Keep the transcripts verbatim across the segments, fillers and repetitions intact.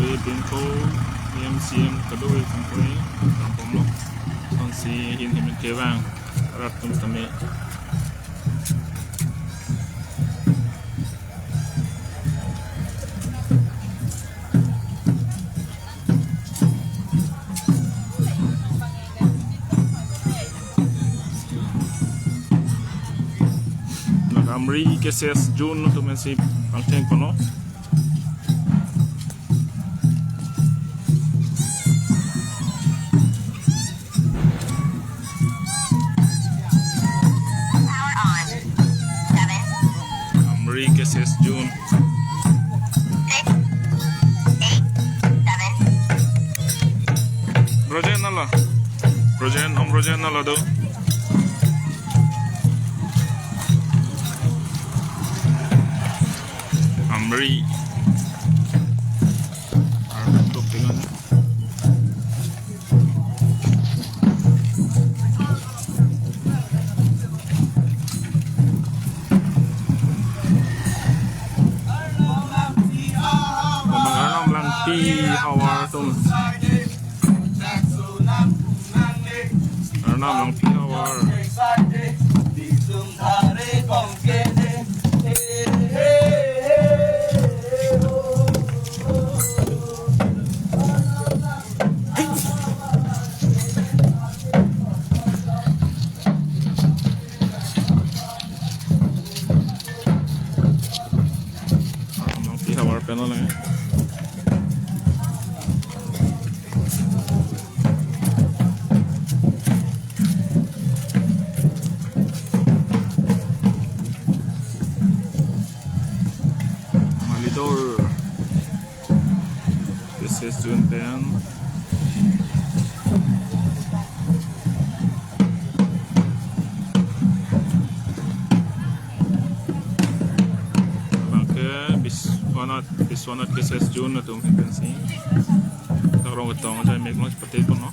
Pinpo M C M kado-i pinpo-i kampomlo. Sonsi hin hemen kevang rat atum tame. Lake Amri K C S Zone atum pensi pangcheng kono. Amri K C S Zone. Brojen nalo. Brojen, om Brojen nalo do. Amri. Arang tuk dengan. Bang Arnam Langpi havar atum. Arnam Langpi havar. Arnam Langpi havar pen lo lake. Malidor K C S Zone pen. Bangke Biswanath, Biswanath K C S Zone atum pensi. Takrong ketong ajai mek long pati kono.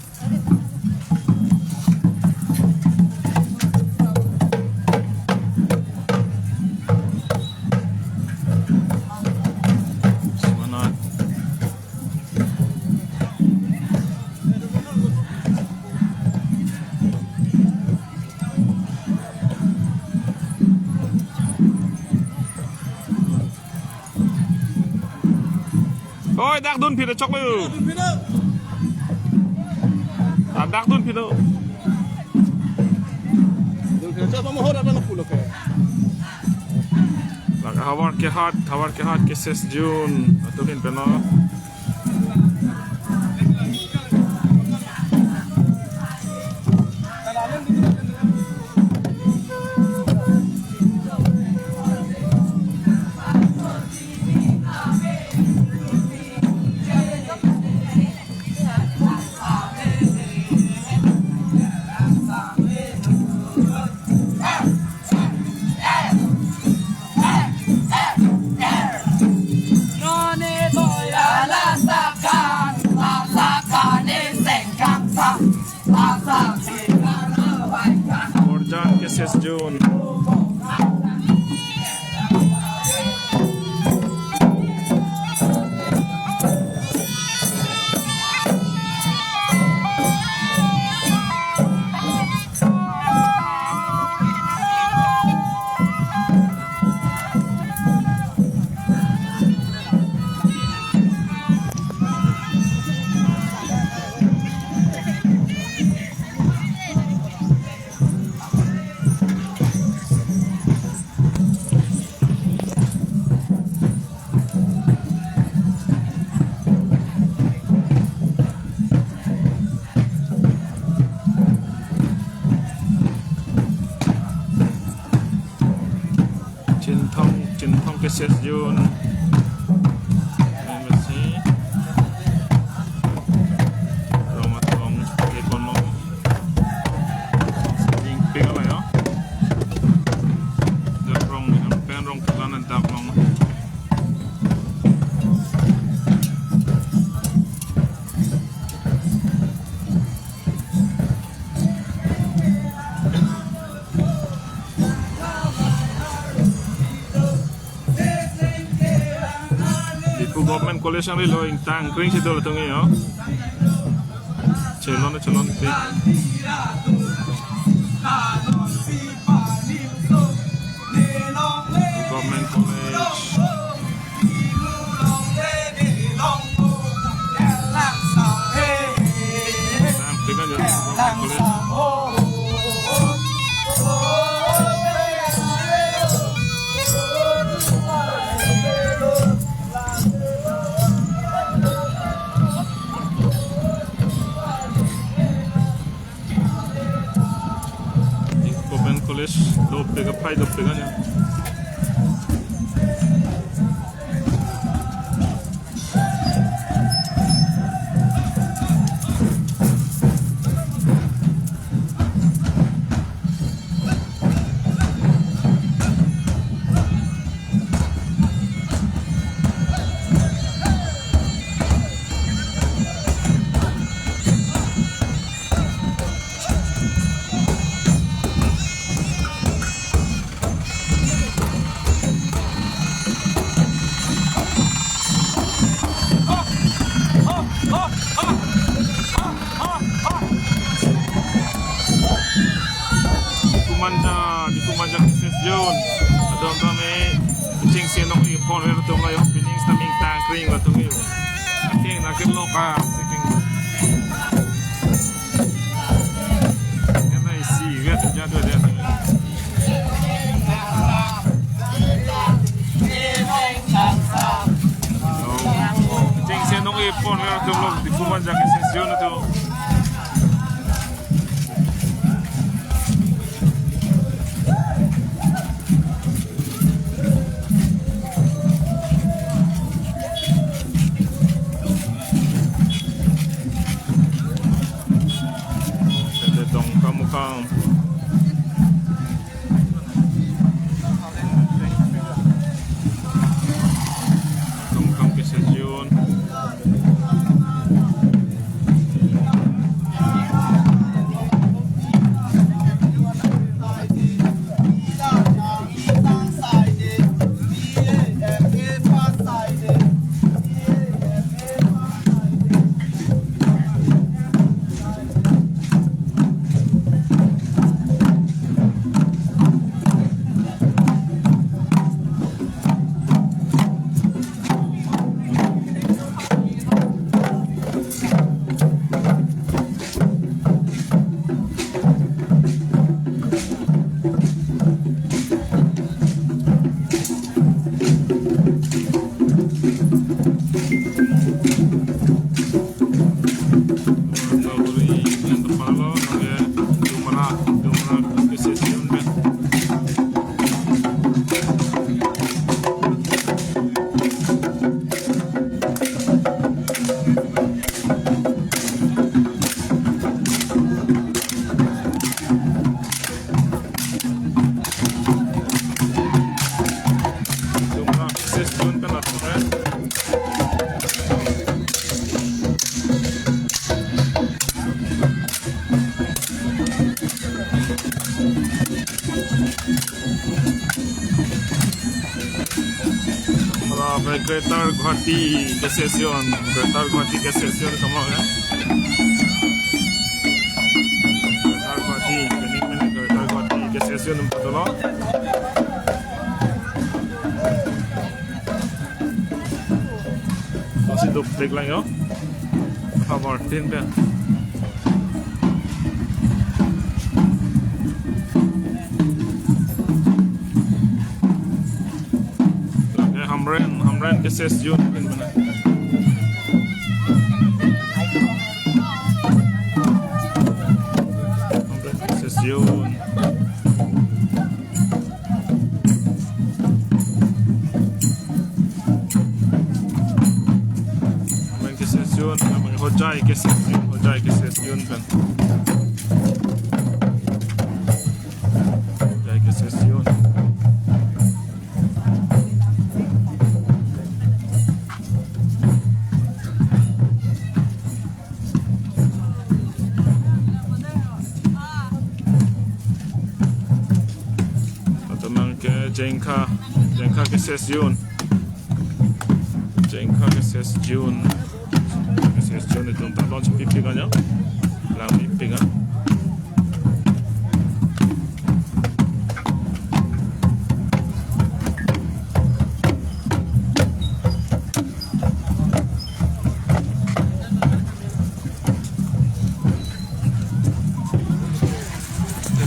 Biswanath. Oi, dak dun phit choklo. Ah, dak dun phit. Dun phit chok, mo hora na pulo ke. Lake havar kehat, havar kehat K C S Zone atum ahin pen lo. Borjan K C S Zone. Chinthong, Chinthong K C S Zone. Amen si. Rong atong, ekonom. Sing ping apa ya? Dak rong, pen rong kelan dak rong. Government College nangrilo, ingtang kring si do latum ke yo. Chelon, chelon, tik. Government College. Ingtang kring yo, Government College. Government College dopik aphai dopik anya. Dikumanja, Dikumanja K C S Zone. Adon tame chingsi nong-e pon ver tum la yo, pining sitame ingtang kring latum yo. Keng na keng loka, si keng. Kena isi, vet ja do dia. Chingsi nong-e pon ver tum lo, Dikumanja K C S Zone atum. Tete Dongkamukam. Dongkam K C S Zone. Hala pen Greater Guwahati K C S Zone, Greater Guwahati K C S Zone tamo ya. Greater Guwahati, kini mene Greater Guwahati K C S Zone tong patolo. Masih dopik lang yo. Kabar tin pen. Lake Hamren, Hamren K C S Zone pen mana. Hamren K C S Zone. Hamren K C S Zone, Hamren Hojai K C S Zone, Hojai K C S Zone pen. Hojai K C S Zone. Latum nang ke Jengkha, Jengkha K C S Zone. Jengkha ke ses Jun. Ses Jun itum ta launch pipik anyo. Lang pipik an.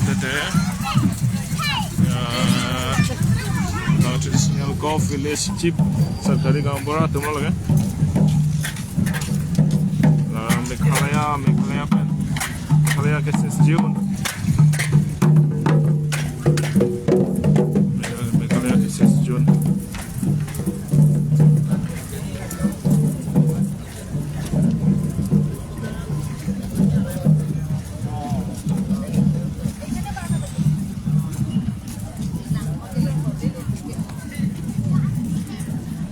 Tete. Ya, traditional Gof Village Chief Sarkari Gaonbura atum lo lake. La Meghalaya, Meghalaya pen. Meghalaya ke ses Jun. Meghalaya ke ses Jun.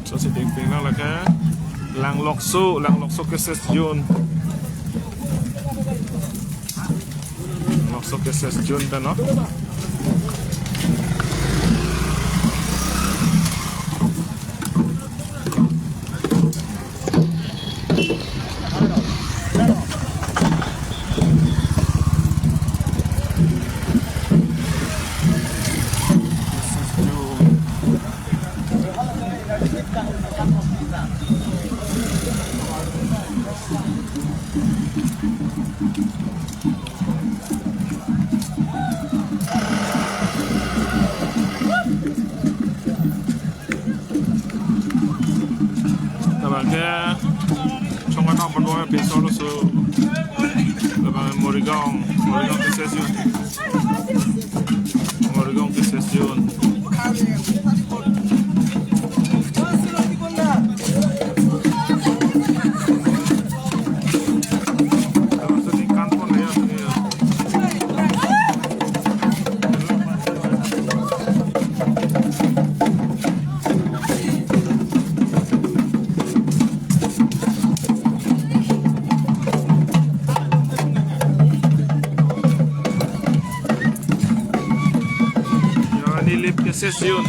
So, si dingping lang lake. Langlokso, Langlokso ke ses Jun. Langlokso ke ses Jun ta no. Labang ke chongan apon boy pisor so. Labang Morigaon, Morigaon ke ses Jun. Morigaon ke ses Jun. Nilip ke ses Jun.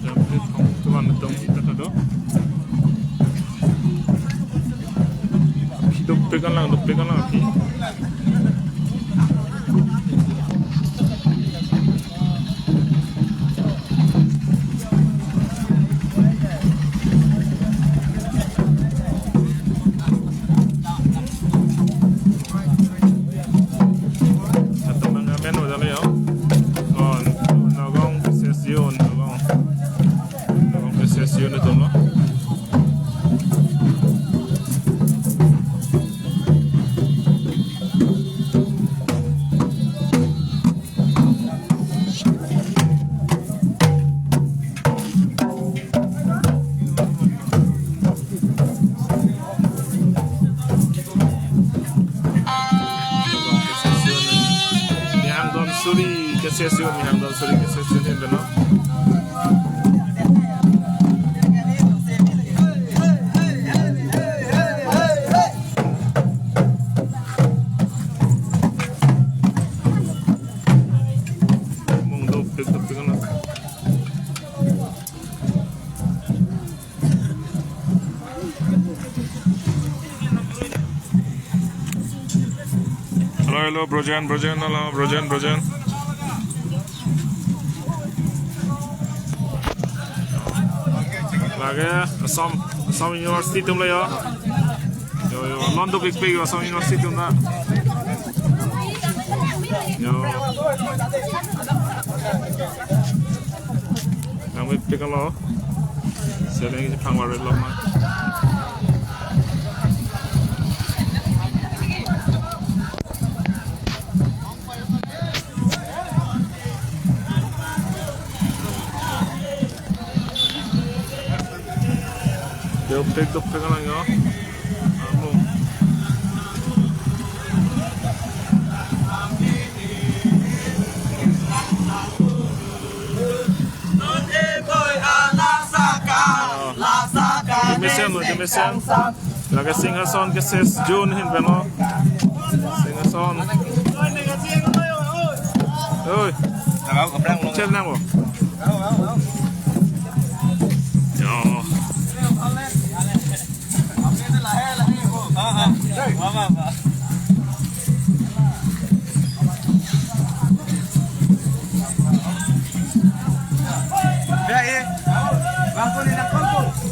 Jam ke thong tuan dong kita ta do. Duk pekan lang, duk pekan lang, okay. Atum nang amen udah lo ya. Oh, Nagaon ke ses Jun, Nagaon. Nagaon ke ses Jun atum lo. Nihang Don Suri ke ses Jun, Nihang Don Suri ke ses Jun hin beno. Mung dop, dop, dop, dop, dop. Hello, hello, Brojen, Brojen, hello, Brojen, Brojen. Lake Assam, Assam University atum lo ya. Yo, yo, non dopikpik yo, Assam University atum ta. Yo. Nang mepik lo. Seleng si phang warit lo ma. Yo, Pek dok pek lang yo. Amo. Kemesen lo, kemesen. Lake Singhason ke ses June ahin pen lo. Singhason. Oi. Chel nang bo. Yo.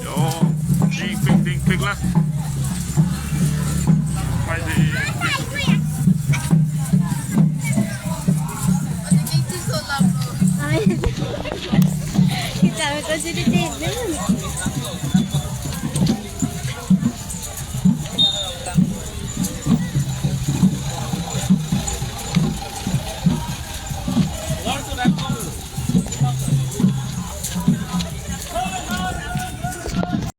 Yo, dingpik, dingpik la. Pai di. Kita ko jadi dingpik.